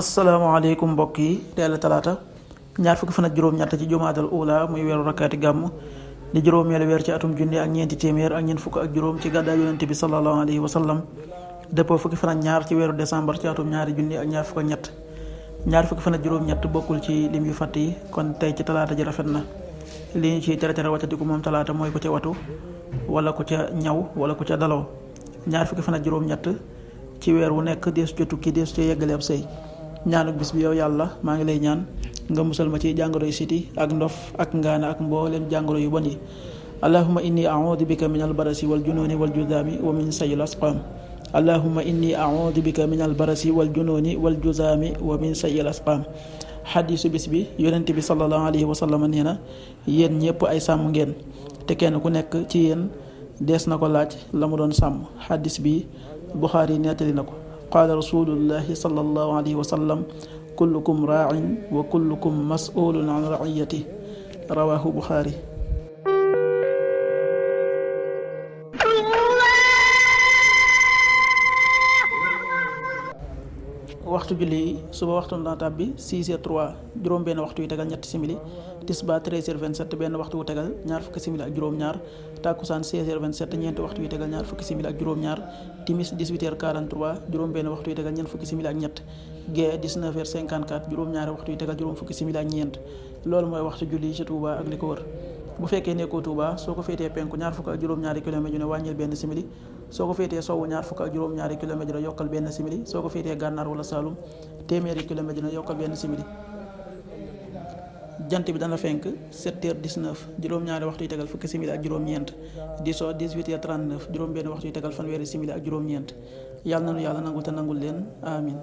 asalaamaaleykum mbokk yi teel a talaata ñaar fukki fan ak juróom-ñett ci jumaadal ula muy weeru rakkaati gàmm di juróomeelu weer ci atum junni ak ñeenti téeméer ak ñeent fukk ak juróom ci gàddaay yonente bi sallallahu alayhi wa sallam dëppoo fukki fan ak ñaar ci weeru décembre ci atum ñaari junni ak ñaar fukk ak ñett ñaar fukki fan ak juróom-ñett bokkul ci lim yu fàtt yi kon tey ci talaata ji rafet na li ñu ci tere wàccatiku moom talaata mooy ku ca watu wala ku ca ñaw wala ku ca daloo ñaar fukki fan ak juróom-ñett ci weer wu nekk deesu ca tukki deesu ca yeggale ab sëy ñaanuk bis bi yow yàlla maa ngi lay ñaan nga musal ma ci jàngoro yu siti ak ndof ak ngaana ak mbooleem jàngoro yu bon yi allahumma inni a'udhu bika min albarasi wal jununi wal juzami wa min sayil asqam allahumma inni a'udhu bika min albarasi wal jununi wal juzami wa min sayil asqam xadiisu bis bi yonent bi sallallahu alayhi wa sallam nee na yéen ñëpp ay sàmm ngeen te kenn ku nekk ci yéen dees na ko laaj la mu doon sàmm xadiis bi Buxaari nettali na ko qaala rasulullahi sallallahu alayhi wa sallam kullukum raa'in wa kullukum mas'ulun an ra'iyati rawahu Buxaari. waxtu julli suba waxtu na tàbbi 6h03 juróom benn waxtu yu tegal ñetti simili tisba 13h27 benn waxtu wu tegal ñaar fukki simili ak juróom-ñaar takkusaan 16h27 ñeenti waxtu yu tegal ñaar fukki simili ak juróom-ñaar timis 18h43 juróom benn waxtu yu tegal ñeent fukki simili ak ñett gee 19h54 juróom-ñaari waxtu yu tegal juróom fukki simili ak ñeent loolu mooy waxtu julli ci Touba ak li ko wër bu fekkee nekkoo Touba soo ko féetee penku ñaar fukk ak juróom-ñaari kilomètre yu ne wàññil benn simili soo ko féetee sowwu ñaar fukk ak juróom-ñaari kilomètre yu ne yokkal benn simili soo ko féetee gànnaar wala Saalum téeméeri kilomètre yu ne yokkal benn simili jant bi dana fenk 7h19 juróom-ñaari waxtu yu tegal fukki simili ak juróom-ñeent di soo 18h39 juróom benn waxtu yu tegal fanweeri simili ak juróom-ñeent yàlla nanu yàlla nangul te nangul leen amin